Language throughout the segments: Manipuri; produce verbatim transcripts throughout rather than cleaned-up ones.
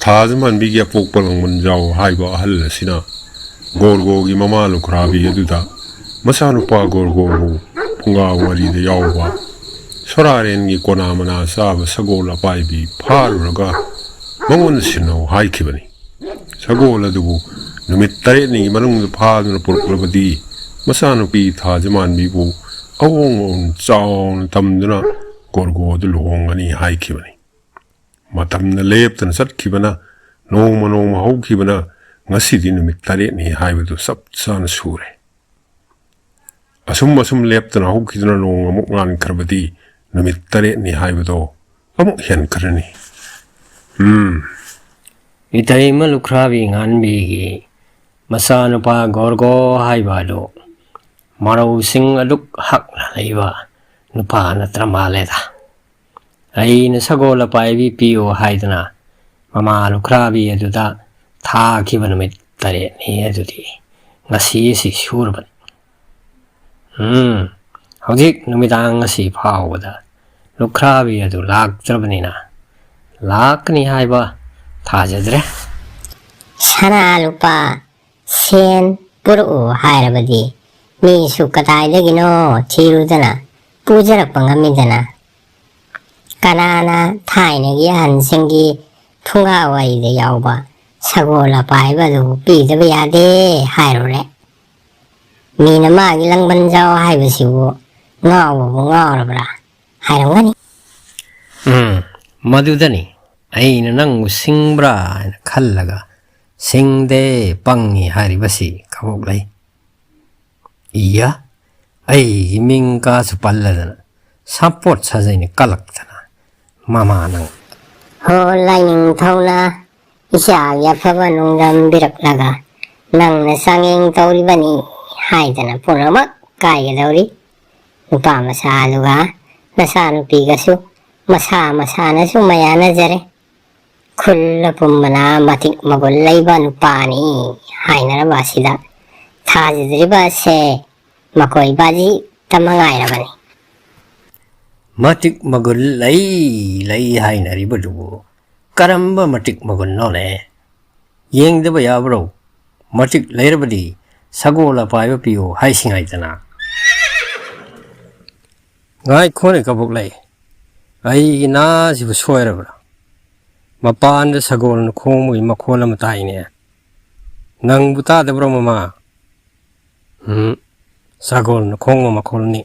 ꯊꯥꯖ ꯃꯥꯟꯕꯤꯒꯤ ꯑꯄꯣꯛꯄ ꯂꯥꯡꯕꯟꯖꯥꯎ ꯍꯥꯏꯕ ꯑꯍꯜ ꯑꯁꯤꯅ ꯒꯣꯔꯒꯣꯒꯤ ꯃꯃꯥ ꯂꯨꯈ꯭ꯔꯥꯕꯤ ꯑꯗꯨꯗ ꯃꯆꯥꯅꯨꯄꯥ ꯒꯣꯔꯒꯣꯕꯨ ꯐꯨꯡꯒꯥ ꯋꯥꯔꯤꯗ ꯌꯥꯎꯕ ꯁꯣꯔꯥꯔꯦꯟꯒꯤ ꯀꯣꯅꯥ ꯃꯅꯥ ꯆꯥꯕ ꯁꯒꯣꯜ ꯑꯄꯥꯏꯕꯤ ꯐꯥꯔꯨꯔꯒ ꯃꯉꯣꯟꯗ ꯁꯤꯟꯅꯧ ꯍꯥꯏꯈꯤꯕꯅꯤ꯫ ꯁꯒꯣꯜ ꯑꯗꯨꯕꯨ ꯅꯨꯃꯤꯠ ꯇꯔꯦꯠꯅꯤꯒꯤ ꯃꯅꯨꯡꯗ ꯐꯥꯗꯨꯅ ꯄꯨꯔꯛꯂꯕꯗꯤ ꯃꯆꯥꯅꯨꯄꯤ ꯊꯥꯖ ꯃꯥꯟꯕꯤꯕꯨ ꯑꯑꯣꯡ ꯑꯑꯣꯟ ꯆꯥꯎꯅ ꯇꯝꯗꯨꯅ ꯒꯣꯔꯒꯣꯗ ꯂꯨꯍꯣꯡꯒꯅꯤ ꯍꯥꯏꯈꯤꯕꯅꯤ꯫ ꯃꯇꯝꯅ ꯂꯦꯞꯇꯅ ꯆꯠꯈꯤꯕꯅ, ꯅꯣꯡꯃ ꯅꯣꯡꯃ ꯍꯧꯈꯤꯕꯅ, ꯉꯁꯤꯗꯤ ꯅꯨꯃꯤꯠ ꯇꯔꯦꯠꯅꯤ ꯍꯥꯏꯕꯗꯨ ꯆꯞ ꯆꯥꯅ ꯁꯨꯔꯦ꯫ ꯑꯁꯨꯝ ꯑꯁꯨꯝ ꯂꯦꯞꯇꯅ ꯍꯧꯈꯤꯗꯨꯅ ꯅꯣꯡ ꯑꯃꯨꯛ ꯉꯥꯟꯈ꯭ꯔꯕꯗꯤ ꯅꯨꯃꯤꯠ ꯇꯔꯦꯠꯅꯤ ꯍꯥꯏꯕꯗꯣ ꯑꯃꯨꯛ ꯍꯦꯟꯈ꯭ꯔꯅꯤ꯫ ꯎꯝ꯫ ꯏꯇꯩꯃ ꯂꯨꯈ꯭ꯔꯥꯕꯤ ꯉꯥꯟꯕꯤꯒꯤ ꯃꯆꯥꯅꯨꯄꯥ ꯒꯣꯔꯒꯣ ꯍꯥꯏꯕ ꯑꯗꯨ ꯃꯔꯧꯁꯤꯡ ꯑꯗꯨꯛ ꯍꯛꯅ ꯂꯩꯕ ꯅꯨꯄꯥ ꯅꯠꯇ꯭ꯔ ꯃꯥꯜꯂꯦꯗ꯫ ꯑꯩꯅ ꯁꯒꯣꯜ ꯑꯄꯥꯏꯕꯤ ꯄꯤꯌꯨ ꯍꯥꯏꯗꯅ ꯃꯃꯥ ꯂꯨꯈ꯭ꯔꯥꯕꯤ ꯑꯗꯨꯗ ꯊꯥꯈꯤꯕ ꯅꯨꯃꯤꯠ ꯇꯔꯦꯠꯅꯤ ꯑꯗꯨꯗꯤ ꯉꯁꯤ ꯑꯁꯤ ꯁꯨꯔꯕꯅꯤ꯫ ꯎꯝ, ꯍꯧꯖꯤꯛ ꯅꯨꯃꯤꯗꯥꯡ ꯑꯁꯤ ꯐꯥꯎꯕꯗ ꯂꯨꯈ꯭ꯔꯥꯕꯤ ꯑꯗꯨ ꯂꯥꯛꯇ꯭ꯔꯕꯅꯤꯅ ꯂꯥꯛꯀꯅꯤ ꯍꯥꯏꯕ ꯊꯥꯖꯗ꯭ꯔꯦ꯫ ꯁꯅꯥ ꯂꯨꯄꯥ ꯁꯦꯟ ꯄꯨꯔꯛꯎ ꯍꯥꯏꯔꯕꯗꯤ ꯃꯤꯁꯨ ꯀꯗꯥꯏꯗꯒꯤꯅꯣ ꯊꯤꯔꯨꯗꯅ ꯄꯨꯖꯔꯛꯄ ꯉꯝꯃꯤꯗꯅ꯫ ꯀꯅꯥꯅ ꯊꯥꯏꯅꯒꯤ ꯑꯍꯟꯁꯤꯡꯒꯤ ꯐꯨꯡꯒꯥ ꯋꯥꯔꯤꯗ ꯌꯥꯎꯕ ꯁꯒꯣꯜ ꯑꯄꯥꯏꯕꯗꯨ ꯄꯤꯗꯕ ꯌꯥꯗꯦ ꯍꯥꯏꯔꯨꯔꯦ? ꯃꯤꯅ ꯃꯥꯒꯤ ꯂꯪꯕꯟ ꯖꯥꯎ ꯍꯥꯏꯕꯁꯤꯕꯨ ꯉꯥꯎꯕꯕꯨ ꯉꯥꯎꯔꯕ꯭ꯔꯥ ꯍꯥꯏꯔꯝꯒꯅꯤ꯫ ꯎꯝ, ꯃꯗꯨꯗꯅꯤ ꯑꯩꯅ ꯅꯪꯕꯨ ꯁꯤꯡꯕ꯭ꯔꯥ ꯍꯥꯏꯅ ꯈꯜꯂꯒ ꯁꯤꯡꯗꯦ, ꯄꯪꯉꯤ ꯍꯥꯏꯔꯤꯕꯁꯤ꯫ ꯀꯕꯣꯛꯂꯩ꯫ ꯏꯌꯥ, ꯑꯩꯒꯤ ꯃꯤꯡ ꯀꯥꯁꯨ ꯄꯜꯂꯗꯅ ꯁꯥꯄꯣꯠ ꯁꯥꯖꯩꯅ ꯀꯜꯂꯛꯇꯅ ꯃꯃꯥ ꯅꯪ꯫ ꯍꯣ ꯂꯥꯏꯅꯤꯡꯊꯧꯅ ꯏꯆꯥꯒꯤ ꯑꯐꯕ ꯅꯨꯡꯗꯝꯕꯤꯔꯛꯂꯒ ꯅꯪꯅ ꯆꯥꯡꯌꯦꯡ ꯇꯧꯔꯤꯕꯅꯤ ꯍꯥꯏꯗꯅ ꯄꯨꯝꯅꯃꯛ ꯀꯥꯏꯒꯗꯧꯔꯤ꯫ ꯅꯨꯄꯥ ꯃꯆꯥ ꯑꯗꯨꯒ ꯅꯆꯥꯅꯨꯄꯤꯒꯁꯨ ꯃꯁꯥ ꯃꯁꯥꯅꯁꯨ ꯃꯌꯥꯅꯖꯔꯦ꯫ ꯈꯨꯜ ꯑꯄꯨꯝꯕꯅ ꯃꯇꯤꯛ ꯃꯒꯨꯟ ꯂꯩꯕ ꯅꯨꯄꯥꯅꯤ ꯍꯥꯏꯅꯔꯕ ꯑꯁꯤꯗ ꯊꯥꯖꯗ꯭ꯔꯤꯕ ꯑꯁꯦ ꯃꯈꯣꯏ ꯕꯥꯖꯤ ꯇꯝꯃ ꯉꯥꯏꯔꯕꯅꯤ꯫ ꯃꯇꯤꯛ ꯃꯒꯨꯟ ꯂꯩ ꯂꯩ ꯍꯥꯏꯅꯔꯤꯕꯗꯨꯕꯨ ꯀꯔꯝꯕ ꯃꯇꯤꯛ ꯃꯒꯨꯟꯅꯣꯅꯦ? ꯌꯦꯡꯗꯕ ꯌꯥꯕ꯭ꯔꯣ? ꯃꯇꯤꯛ ꯂꯩꯔꯕꯗꯤ ꯁꯒꯣꯜ ꯑꯄꯥꯏꯕ ꯄꯤꯌꯨ ꯍꯥꯏꯁꯤꯉꯥꯏꯗꯅ꯫ ꯉꯥꯏꯈꯣꯅꯦ ꯀꯕꯣꯛꯂꯩ, ꯑꯩꯒꯤ ꯅꯥꯁꯤꯕꯨ ꯁꯣꯏꯔꯕ꯭ꯔꯥ? ꯃꯄꯥꯟꯗ ꯁꯒꯣꯜꯅ ꯈꯣꯡꯕꯒꯤ ꯃꯈꯣꯜ ꯑꯃ ꯇꯥꯏꯅꯦ꯫ ꯅꯪꯕꯨ ꯇꯥꯗꯕ꯭ꯔꯣ ꯃꯃꯥ? ꯎꯝ, ꯁꯒꯣꯜꯅ ꯈꯣꯡꯕ ꯃꯈꯣꯜꯅꯤ꯫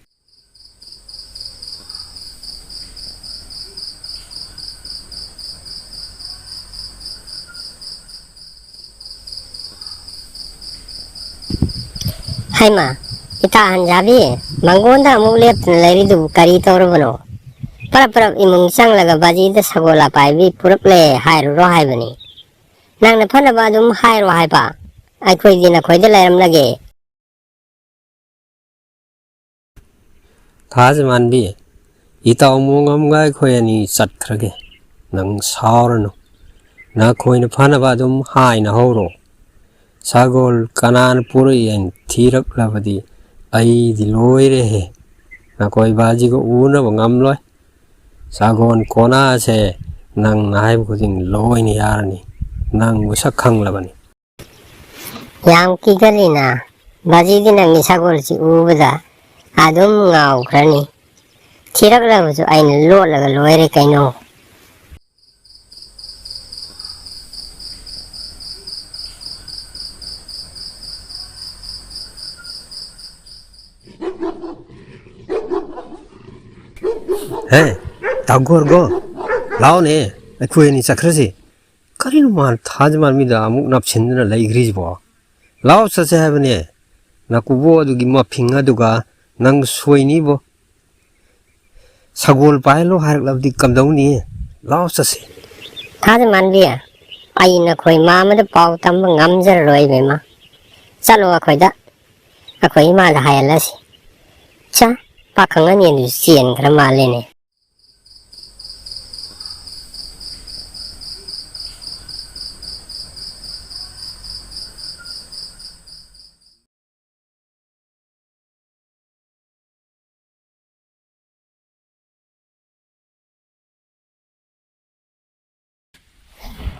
ꯍꯩꯃꯥ, ꯏꯇꯥ ꯍꯟꯖꯥꯕꯤ, ꯃꯪꯒꯣꯟꯗ ꯑꯃꯨꯛ ꯂꯦꯞꯇꯨꯅ ꯂꯩꯔꯤꯗꯨꯕꯨ ꯀꯔꯤ ꯇꯧꯔꯕꯅꯣ? ꯄꯔꯞ ꯄꯔꯞ ꯏꯃꯨꯡ ꯆꯪꯂꯒ ꯕꯥꯖꯤꯗ ꯁꯒꯣꯜ ꯑꯄꯥꯏꯕꯤ ꯄꯨꯔꯛꯂꯦ ꯍꯥꯏꯔꯨꯔꯣ ꯍꯥꯏꯕꯅꯤ꯫ ꯅꯪꯅ ꯐꯅꯕ ꯑꯗꯨꯝ ꯍꯥꯏꯔꯣ ꯍꯥꯏꯕ꯫ ꯑꯩꯈꯣꯏꯗꯤ ꯅꯈꯣꯏꯗ ꯂꯩꯔꯝꯂꯒꯦ꯫ ꯊꯥꯖꯃꯥꯟꯕꯤ, ꯏꯇꯥꯎ ꯃꯣꯡꯉꯝꯒ ꯑꯩꯈꯣꯏ ꯑꯅꯤ ꯆꯠꯈ꯭ꯔꯒꯦ꯫ ꯅꯪ ꯁꯥꯎꯔꯅꯨ꯫ ꯅꯈꯣꯏꯅ ꯐꯅꯕ ꯑꯗꯨꯝ ꯍꯥꯏꯅ ꯍꯧꯔꯣ꯫ ꯁꯒꯣꯜ ꯀꯅꯥꯅ ꯄꯨꯔꯛꯏ ꯍꯥꯏꯅ ꯊꯤꯔꯛꯂꯕꯗꯤ ꯑꯩꯗꯤ ꯂꯣꯏꯔꯦꯍꯦ꯫ ꯅꯈꯣꯏ ꯕꯥꯖꯤꯒ ꯎꯅꯕ ꯉꯝꯂꯣꯏ꯫ ꯁꯒꯣꯜ ꯀꯣꯅꯥꯁꯦ ꯅꯪꯅ ꯍꯥꯏꯕ ꯈꯨꯗꯤꯡ ꯂꯣꯏꯅ ꯌꯥꯔꯅꯤ꯫ ꯅꯪꯕꯨ ꯁꯛ ꯈꯪꯂꯕꯅꯤ꯫ ꯌꯥꯝ ꯀꯤꯒꯜꯂꯤꯅ꯫ ꯕꯥꯖꯤꯗꯤ ꯅꯪꯒꯤ ꯁꯒꯣꯜꯁꯤ ꯎꯕꯗ ꯑꯗꯨꯝ ꯉꯥꯎꯈ꯭ꯔꯅꯤ꯫ ꯊꯤꯔꯛꯂꯕꯁꯨ ꯑꯩꯅ ꯂꯣꯠꯂꯒ ꯂꯣꯏꯔꯦ ꯀꯩꯅꯣ꯫ ꯍꯦ, ꯇꯥꯒꯣꯔꯒꯣ, ꯂꯥꯛꯑꯣꯅꯦ, ꯑꯩꯈꯣꯏ ꯑꯅꯤ ꯆꯠꯈ꯭ꯔꯁꯤ꯫ ꯀꯔꯤꯅꯣ ꯃꯥ ꯊꯥꯖꯃꯥꯟꯕꯤꯗ ꯑꯃꯨꯛ ꯅꯞꯁꯤꯟꯗꯨꯅ ꯂꯩꯈ꯭ꯔꯤꯁꯤꯕꯣ? ꯂꯥꯛꯑꯣ ꯆꯠꯁꯦ ꯍꯥꯏꯕꯅꯦ꯫ ꯅꯀꯨꯕꯣꯛ ꯑꯗꯨꯒꯤ ꯃꯐꯤꯡ ꯑꯗꯨꯒ ꯅꯪ ꯁꯣꯏꯅꯤꯕꯣ꯫ ꯁꯒꯣꯜ ꯄꯥꯏꯍꯜꯂꯣ ꯍꯥꯏꯔꯛꯂꯕꯗꯤ ꯀꯝꯗꯧꯅꯤ? ꯂꯥꯛꯑꯣ ꯆꯠꯁꯦ꯫ ꯊꯥꯖꯃꯥꯟꯕꯤ, ꯑꯩ ꯅꯈꯣꯏ ꯃꯥꯃꯗ ꯄꯥꯎ ꯇꯝꯕ ꯉꯝꯖꯔꯔꯣꯏ ꯏꯕꯦꯝꯃ꯫ ꯆꯠꯂꯣ ꯑꯩꯈꯣꯏꯗ, ꯑꯩꯈꯣꯏ ꯏꯃꯥꯗ ꯍꯥꯏꯍꯜꯂꯁꯤ꯫ ꯆꯥ, ꯄꯥꯈꯪ ꯑꯅꯤ ꯑꯗꯨ ꯆꯦꯟꯈ꯭ꯔ ꯃꯥꯜꯂꯦꯅꯦ꯫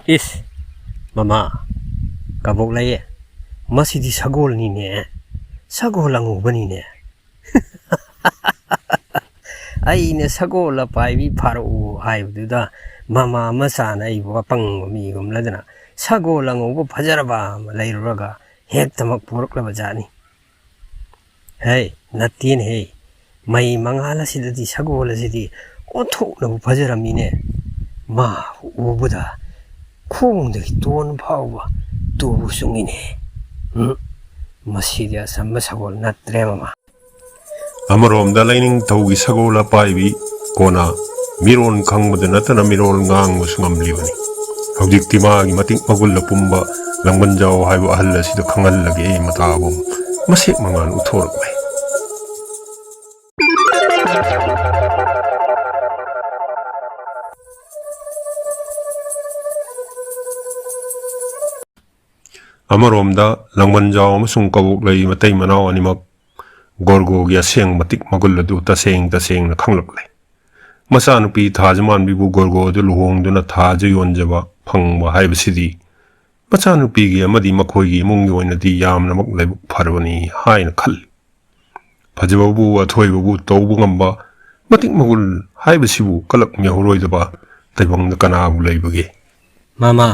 ꯏꯁ, ꯃꯃꯥ, ꯀꯕꯣꯛꯂꯩ, ꯃꯁꯤꯗꯤ ꯁꯒꯣꯜꯅꯤꯅꯦ, ꯁꯒꯣꯜ ꯑꯉꯧꯕꯅꯤꯅꯦ꯫ ꯑꯩꯅ ꯁꯒꯣꯜ ꯑꯄꯥꯏꯕꯤ ꯐꯥꯔꯛꯎ ꯍꯥꯏꯕꯗꯨꯗ ꯃꯃꯥ ꯃꯆꯥꯅ ꯑꯩꯕꯨ ꯑꯄꯪꯕ ꯃꯤꯒꯨꯝꯂꯗꯅ ꯁꯒꯣꯜ ꯑꯉꯧꯕ ꯐꯖꯔꯕ ꯑꯃ ꯂꯩꯔꯨꯔꯒ ꯍꯦꯛꯇꯃꯛ ꯄꯨꯔꯛꯂꯕ ꯖꯥꯠꯅꯤ꯫ ꯍꯦ, ꯅꯠꯇꯦꯅꯦꯍꯦ, ꯃꯩ ꯃꯉꯥꯜ ꯑꯁꯤꯗꯗꯤ ꯁꯒꯣꯜ ꯑꯁꯤꯗꯤ ꯑꯣꯟꯊꯣꯛꯅꯕꯨ ꯐꯖꯔꯝꯃꯤꯅꯦ꯫ ꯃꯥ ꯎꯕꯗ ꯈꯣꯡꯗꯒꯤ ꯇꯣꯟ ꯐꯥꯎꯕ ꯇꯨꯕꯨ ꯆꯨꯡꯉꯤꯅꯦ꯫ ꯎꯝ, ꯃꯁꯤꯗꯤ ꯑꯆꯝꯕ ꯁꯒꯣꯜ ꯅꯠꯇ꯭ꯔꯦ, ꯃꯃꯥ꯫ ꯑꯃꯔꯣꯝꯗ ꯂꯥꯏꯅꯤꯡꯊꯧꯒꯤ ꯁꯒꯣꯜ ꯑꯄꯥꯏꯕꯤ ꯀꯣꯟꯅ ꯃꯤꯔꯣꯟ ꯈꯪꯕꯗ ꯅꯠꯇꯅ ꯃꯤꯔꯣꯜ ꯉꯥꯡꯕꯁꯨ ꯉꯝꯂꯤꯕꯅꯤ꯫ ꯍꯧꯖꯤꯛꯇꯤ ꯃꯥꯒꯤ ꯃꯇꯤꯛ ꯃꯒꯨꯜ ꯑꯄꯨꯝꯕ ꯂꯥꯡꯕꯟꯖꯥꯎ ꯍꯥꯏꯕ ꯑꯍꯜ ꯑꯁꯤꯗ ꯈꯪꯍꯜꯂꯒꯦ꯫ ꯃꯇꯥꯒꯨꯝ ꯃꯁꯦꯛ ꯃꯉꯥꯜ ꯎꯠꯊꯣꯔꯛꯂꯦ꯫ ꯑꯃꯔꯣꯝꯗ ꯂꯥꯡꯕꯟꯖꯥꯎ ꯑꯃꯁꯨꯡ ꯀꯕꯣꯛꯂꯩ ꯃꯇꯩ ꯃꯅꯥꯎ ꯑꯅꯤꯃꯛ ꯒꯣꯔꯒꯣꯒꯤ ꯑꯁꯦꯡꯕ ꯃꯇꯤꯛ ꯃꯒꯨꯜ ꯑꯗꯨ ꯇꯁꯦꯡ ꯇꯁꯦꯡꯅ ꯈꯪꯂꯛꯂꯦ꯫ ꯃꯆꯥꯅꯨꯄꯤ ꯊꯥꯖꯃꯥꯟꯕꯤꯕꯨ ꯒꯣꯔꯒꯣꯗ ꯂꯨꯍꯣꯡꯗꯨꯅ ꯊꯥꯖ ꯌꯣꯟꯖꯕ ꯐꯪꯕ ꯍꯥꯏꯕꯁꯤꯗꯤ ꯃꯆꯥꯅꯨꯄꯤꯒꯤ ꯑꯃꯗꯤ ꯃꯈꯣꯏꯒꯤ ꯏꯃꯨꯡꯒꯤ ꯑꯣꯏꯅꯗꯤ ꯌꯥꯝꯅꯃꯛ ꯂꯥꯏꯕꯛ ꯐꯔꯕꯅꯤ ꯍꯥꯏꯅ ꯈꯜꯂꯤ꯫ ꯐꯖꯕꯕꯨ ꯑꯊꯣꯏꯕꯕꯨ ꯇꯧꯕ ꯉꯝꯕ ꯃꯇꯤꯛ ꯃꯒꯨꯜ ꯍꯥꯏꯕꯁꯤꯕꯨ ꯀꯂꯛ ꯌꯧꯔꯣꯏꯗꯕ ꯇꯥꯏꯕꯪꯗ ꯀꯅꯥꯕꯨ ꯂꯩꯕꯒꯦ? ꯃꯃꯥ,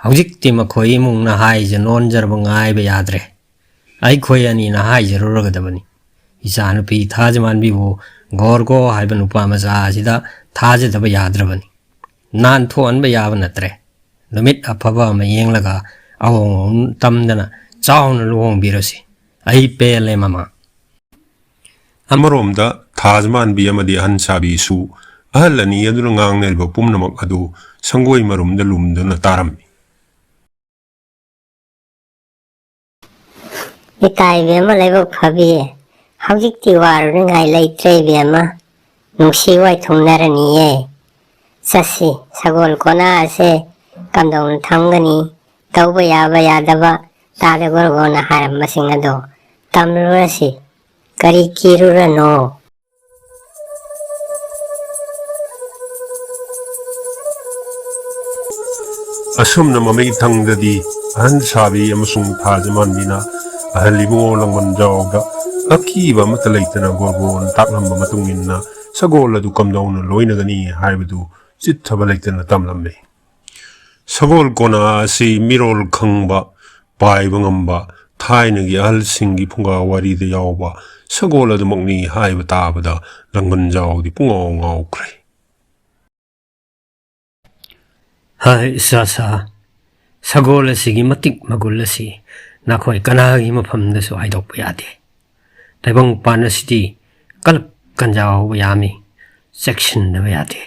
ꯍꯧꯖꯤꯛꯇꯤ ꯃꯈꯣꯏ ꯏꯃꯨꯡꯅ ꯍꯥꯏꯖ ꯅꯣꯟꯖꯔꯕ ꯉꯥꯏꯕ ꯌꯥꯗ꯭ꯔꯦ꯫ ꯑꯩꯈꯣꯏ ꯑꯅꯤꯅ ꯍꯥꯏꯖꯔꯨꯔꯒꯗꯕꯅꯤ꯫ ꯏꯆꯥꯅꯨꯄꯤ ꯊꯥꯖꯃꯥꯟꯕꯤꯕꯨ ꯒꯣꯔꯒꯣ ꯍꯥꯏꯕ ꯅꯨꯄꯥ ꯃꯆꯥ ꯑꯁꯤꯗ ꯊꯥꯖꯗꯕ ꯌꯥꯗ꯭ꯔꯕꯅꯤ꯫ ꯅꯥꯟꯊꯣꯛꯍꯟꯕ ꯌꯥꯕ ꯅꯠꯇ꯭ꯔꯦ꯫ ꯅꯨꯃꯤꯠ ꯑꯐꯕ ꯑꯃ ꯌꯦꯡꯂꯒ ꯑꯍꯣꯡ ꯑꯍꯣꯡ ꯇꯝꯗꯅ ꯆꯥꯎꯅ ꯂꯨꯍꯣꯡꯕꯤꯔꯁꯤ꯫ ꯑꯩ ꯄꯦꯜꯂꯦ, ꯃꯃꯥ꯫ ꯑꯃꯔꯣꯝꯗ ꯊꯥꯖꯃꯥꯟꯕꯤ ꯑꯃꯗꯤ ꯑꯍꯟ ꯁꯥꯕꯤꯁꯨ ꯑꯍꯜ ꯑꯅꯤ ꯑꯗꯨꯅ ꯉꯥꯡꯅꯔꯤꯕ ꯄꯨꯝꯅꯃꯛ ꯑꯗꯨ ꯁꯪꯒꯣꯏ ꯃꯔꯨꯝꯗ ꯂꯨꯝꯗꯨꯅ ꯇꯥꯔꯝꯃꯤ꯫ ꯏꯇꯥ ꯏꯕꯦꯝꯃ ꯂꯥꯏꯕꯛ ꯐꯕꯤ, ꯍꯧꯖꯤꯛꯇꯤ ꯋꯥꯔꯨꯅꯤꯉꯥꯏ ꯂꯩꯇ꯭ꯔꯦ ꯏꯕꯦꯝꯃ꯫ ꯅꯨꯡꯁꯤ ꯋꯥꯏꯊꯨꯡꯅꯔꯅꯤꯌꯦ꯫ ꯆꯠꯁꯤ, ꯁꯒꯣꯜ ꯀꯣꯅꯥ ꯑꯁꯦ ꯀꯝꯗꯧꯅ ꯊꯝꯒꯅꯤ? ꯇꯧꯕ ꯌꯥꯕ ꯌꯥꯗꯕ ꯇꯥꯗ ꯒꯣꯔꯒꯣꯅ ꯍꯥꯏꯔꯝꯕꯁꯤꯡ ꯑꯗꯣ ꯇꯝꯂꯨꯔꯁꯤ꯫ ꯀꯔꯤ ꯀꯤꯔꯨꯔꯅꯣ? ꯑꯁꯨꯝꯅ ꯃꯃꯩ ꯊꯪꯗꯗꯤ ꯑꯍꯟ ꯁꯥꯕꯤ ꯑꯃꯁꯨꯡ ꯊꯥꯖ ꯃꯥꯟꯕꯤꯅ ꯑꯍꯜ ꯏꯕꯨꯡꯉꯣ ꯂꯥꯡꯕꯟꯖꯥꯎꯗ ꯑꯀꯤꯕ ꯑꯃꯠꯇ ꯂꯩꯇꯅ ꯒꯣꯔꯒꯣꯟ ꯇꯥꯛꯂꯝꯕ ꯃꯇꯨꯡ ꯏꯟꯅ ꯁꯒꯣꯜ ꯑꯗꯨ ꯀꯝꯗꯧꯅ ꯂꯣꯏꯅꯒꯅꯤ ꯍꯥꯏꯕꯗꯨ ꯆꯤꯠꯊꯕ ꯂꯩꯇꯅ ꯇꯝꯂꯝꯃꯤ꯫ ꯁꯒꯣꯜ ꯀꯣꯟꯅ ꯑꯁꯤ ꯃꯤꯔꯣꯜ ꯈꯪꯕ, ꯄꯥꯏꯕ ꯉꯝꯕ ꯊꯥꯏꯅꯒꯤ ꯑꯍꯜꯁꯤꯡꯒꯤ ꯐꯨꯡꯒꯥ ꯋꯥꯔꯤꯗ ꯌꯥꯎꯕ ꯁꯒꯣꯜ ꯑꯗꯨꯃꯛꯅꯤ ꯍꯥꯏꯕ ꯇꯥꯕꯗ ꯂꯥꯡꯕꯟꯖꯥꯎꯗꯤ ꯄꯨꯡꯉꯥꯎ ꯉꯥꯎꯈ꯭ꯔꯦ꯫ ꯍꯥꯏ ꯏꯆꯥꯁꯥ, ꯁꯒꯣꯜ ꯑꯁꯤꯒꯤ ꯃꯇꯤꯛ ꯃꯒꯨꯟ ꯑꯁꯤ ꯅꯈꯣꯏ ꯀꯅꯥꯒꯤ ꯃꯐꯝꯗꯁꯨ ꯍꯥꯏꯗꯣꯛꯄ ꯌꯥꯗꯦ꯫ ꯇꯥꯏꯕꯪꯄꯥꯟ ꯑꯁꯤꯗꯤ ꯀꯂꯛ ꯀꯟꯖꯥꯎꯕ ꯌꯥꯝꯃꯤ, ꯆꯦꯛꯁꯤꯟꯗꯕ ꯌꯥꯗꯦ꯫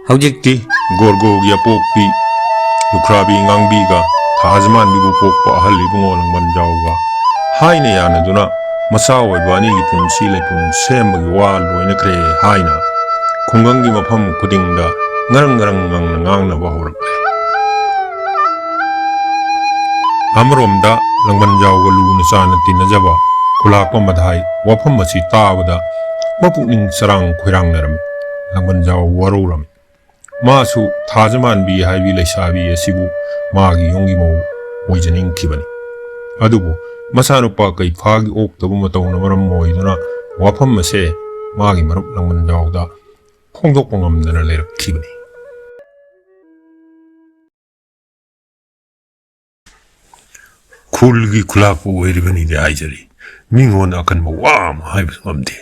ꯍꯧꯖꯤꯛꯇꯤ ꯒꯣꯔꯒꯣꯒꯤ ꯑꯄꯣꯛꯄꯤ ꯂꯨꯈ꯭ꯔꯥꯕꯤ ꯉꯥꯡꯕꯤꯒ ꯊꯥꯖꯃꯥꯟꯕꯤꯕꯨ ꯄꯣꯛꯄ ꯑꯍꯜ ꯏꯕꯨꯡꯉꯣ ꯂꯥꯡꯕꯟꯖꯥꯎꯒ ꯍꯥꯏꯅ ꯌꯥꯅꯗꯨꯅ ꯃꯆꯥ ꯑꯣꯏꯕ ꯑꯅꯤꯒꯤ ꯄꯨꯟꯁꯤ ꯂꯩꯄꯨꯟ ꯁꯦꯝꯕꯒꯤ ꯋꯥ ꯂꯣꯏꯅꯈ꯭ꯔꯦ ꯍꯥꯏꯅ ꯈꯨꯡꯒꯪꯒꯤ ꯃꯐꯝ ꯈꯨꯗꯤꯡꯗ ꯉꯔꯪ ꯉꯔꯪ ꯉꯪꯅ ꯉꯥꯡꯅꯕ ꯍꯧꯔꯛꯂꯦ꯫ ꯑꯃꯔꯣꯝꯗ ꯂꯥꯡꯕꯟꯖꯥꯎꯒ ꯂꯨꯅ ꯆꯥꯟꯅ ꯇꯤꯟꯅꯖꯕ ꯈꯨꯂꯥꯛꯄ ꯃꯗꯥꯏ ꯋꯥꯐꯝ ꯑꯁꯤ ꯇꯥꯕꯗ ꯃꯄꯨꯛꯅꯤꯡ ꯆꯔꯥꯡ ꯈꯣꯏꯔꯥꯡꯅꯔꯝꯃꯤ꯫ ꯂꯥꯡꯕꯟꯖꯥꯎ ꯋꯥꯔꯧꯔꯝꯃꯤ꯫ ꯃꯥꯁꯨ ꯊꯥꯖꯃꯥꯟꯕꯤ ꯍꯥꯏꯕꯤ ꯂꯩꯁꯥꯕꯤ ꯑꯁꯤꯕꯨ ꯃꯥꯒꯤ ꯌꯨꯝꯒꯤ ꯃꯧ ꯑꯣꯏꯖꯅꯤꯡꯈꯤꯕꯅꯤ꯫ ꯑꯗꯨꯕꯨ ꯃꯆꯥꯅꯨꯄꯥ ꯀꯩꯐꯥꯒꯤ ꯑꯣꯛꯇꯕ ꯃꯇꯧꯅ ꯃꯔꯝ ꯑꯣꯏꯗꯨꯅ ꯋꯥꯐꯝ ꯑꯁꯦ ꯃꯥꯒꯤ ꯃꯔꯨꯞ ꯂꯥꯡꯕꯟꯖꯥꯎꯗ ꯐꯣꯡꯗꯣꯛꯄ ꯉꯝꯗꯅ ꯂꯩꯔꯛꯈꯤꯕꯅꯤ꯫ ꯈꯨꯜꯒꯤ ꯈꯨꯂꯥꯛꯄ ꯑꯣꯏꯔꯤꯕꯅꯤꯗꯤ ꯍꯥꯏꯖꯔꯤ, ꯃꯤꯉꯣꯟꯗ ꯑꯀꯟꯕ ꯋꯥ ꯑꯃ ꯍꯥꯏꯕꯁꯨ ꯉꯝꯗꯦ꯫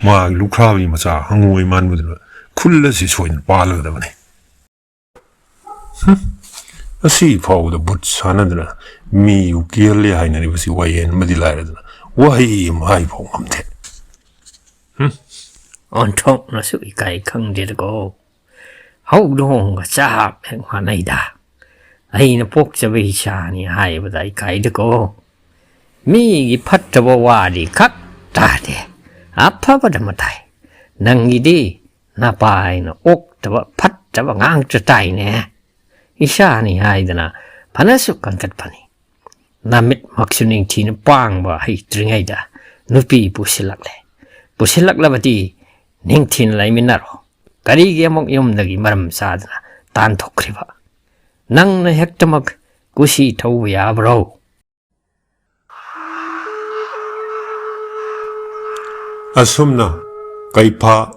ꯃꯥꯒꯤ ꯂꯨꯈ꯭ꯔꯥꯕꯤ ꯃꯆꯥ ꯍꯪꯉꯣꯏ ꯃꯥꯟꯕꯗꯨꯅ ꯈꯨꯜ ꯑꯁꯤ ꯁꯣꯏꯗꯅ ꯄꯥꯜꯂꯒꯗꯕꯅꯤ꯫ ꯍꯨꯝ, ꯑꯁꯤ ꯐꯥꯎꯕꯗ ꯚꯨꯠ ꯁꯥꯟꯅꯗꯅ ꯃꯤꯕꯨ ꯀꯤꯍꯜꯂꯦ ꯍꯥꯏꯅꯔꯤꯕꯁꯤ ꯋꯥꯌꯦꯟ ꯑꯃꯗꯤ ꯂꯥꯏꯔꯗꯅ ꯋꯥꯍꯩ ꯑꯃ ꯍꯥꯏꯐꯥꯎ ꯉꯝꯗꯦ꯫ ꯍꯨꯝ, ꯑꯣꯟꯊꯣꯛꯅꯁꯨ ꯏꯀꯥꯏ ꯈꯪꯗꯦꯗꯀꯣ꯫ ꯍꯧꯗꯣꯡꯒ ꯆꯞ ꯍꯦꯛ ꯃꯥꯟꯅꯩꯗ꯫ ꯑꯩꯅ ꯄꯣꯛꯆꯕ ꯏꯆꯥꯅꯤ ꯍꯥꯏꯕꯗ ꯏꯀꯥꯏꯗꯀꯣ꯫ ꯃꯤꯒꯤ ꯐꯠꯇꯕ ꯋꯥꯗꯤ ꯈꯛ ꯇꯥꯗꯦ, ꯑꯐꯕꯗ ꯃꯇꯥꯏ꯫ ꯅꯪꯒꯤꯗꯤ ꯅꯄꯥꯏꯅ ꯑꯣꯛꯇꯕ ꯐꯠ ꯐꯠꯇꯕ ꯉꯥꯡꯇ ꯇꯥꯏꯅꯦ꯫ ꯏꯁꯥꯅꯤ ꯍꯥꯏꯗꯅ ꯐꯅꯁꯨ ꯀꯟꯈꯠꯄꯅꯤ꯫ ꯅꯃꯤꯠꯃꯛꯁꯨ ꯅꯤꯡꯊꯤꯅ ꯄꯥꯡꯕ ꯍꯩꯇ꯭ꯔꯤꯉꯩꯗ ꯅꯨꯄꯤ ꯄꯨꯁꯤꯜꯂꯛꯂꯦ꯫ ꯄꯨꯁꯤꯜꯂꯛꯂꯕꯗꯤ ꯅꯤꯡꯊꯤꯅ ꯂꯩꯃꯤꯟꯅꯔꯣ꯫ ꯀꯔꯤꯒꯤ ꯑꯃꯨꯛ ꯌꯨꯝꯗꯒꯤ ꯃꯔꯝ ꯆꯥꯗꯅ ꯇꯥꯟꯊꯣꯛꯈ꯭ꯔꯤꯕ? ꯅꯪꯅ ꯍꯦꯛꯇꯃꯛ ꯀꯨꯁꯤ ꯊꯧꯕ ꯌꯥꯕ꯭ꯔꯣ? ꯑꯁꯨꯝꯅ ꯀꯩꯐꯥ